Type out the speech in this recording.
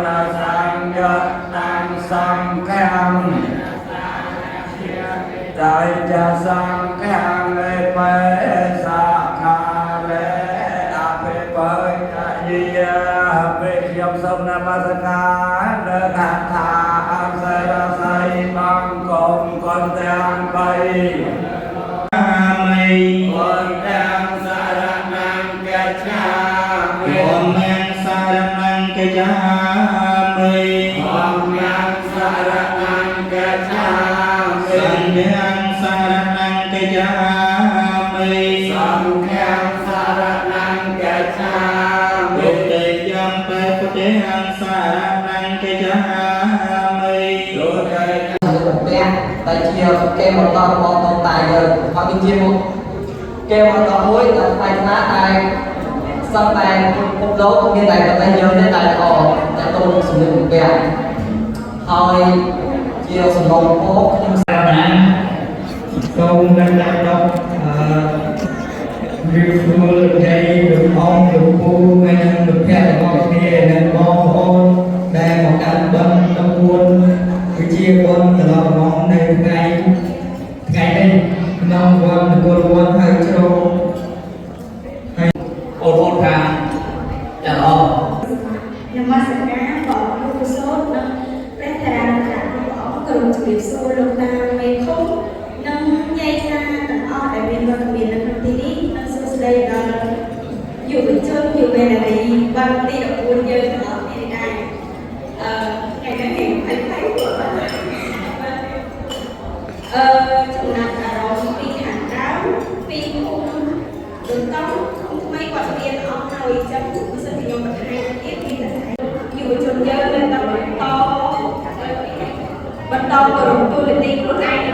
នសង្យតាំសង្ឃំតៃចសង្ឃំអេបេសាខាលេអភិបញ្ញាយាភិខ្ញុំសូមនមស្ការលើថាថាអង្សរស័យបង្គំគុណទាំងបី មី គុណទាំងសារណង្កច្ឆាមិ ធម្មំសារណង្កច្ឆាមិ ធម្មំសារណង្កច្ឆា ស មិ ង្ឃំសារណង្កច្ឆាមិ សង្ឃំសារណង្កច្ឆាមិ ទុតិយំបេពុទ្ធំសារណង្កច្ឆាមិ ទុតិយ សម្លៀកបំពាក់ដែលជាគេមរតករបស់តូនតាយើងហើយវាជាគេមរតកមួយដែលថ្លៃថ្លាដែលសឹងតែពិភពលោកមានតែប្រទេសយើងទេដែលល្អតែតូនសម្លៀកបំពាក់ហើយជាសំណូមពរខ្ញុំ ណាសូមនឹងដាក់ដល់អឺរាបសួរលោកយាយលោកអ៊ំលោកពូហើយនិងមិត្តភក្តិរបស់គ្នានិងបងប្អូនដែលមកកាន់បិណ្ឌ14គឺជាបុណ្យត្រឡប់មកនៅថ្ងៃថ្ងៃនេះក្នុងវត្តនគរវត្តហើយជ្រោង បងប្អូនខាងចាល្អ នមស្ការព្រះអង្គគ្រូសូត្រនិងព្រះថេរានុថេរៈគ្រប់ព្រះអង្គគោរពជំរាបសួរលោកតាមេឃុំនិងយាយតាទាំងអស់ដែលមានវត្តមាននៅក្នុងទីនេះនិងសួស្តីដល់យុវជនយុវនារីវណ្ឌទី14យើងទាំងអស់គ្នាដែរអឺថ្ងៃនេះរៀងភ័យភ័យគាត់បាទអឺចំណាប់អារម្មណ៍ពីខាងក្រៅពីភូមិដន្តង់ឃុំថ្មីគាត់មានអស់ហើយអញ្ចឹងបើសិនជាខ្ញុំបន្ថែមទៀតមានតែយុវជនយើងនៅតែបន្តបន្តគោរពទូនាទីខ្លួនឯងនៅ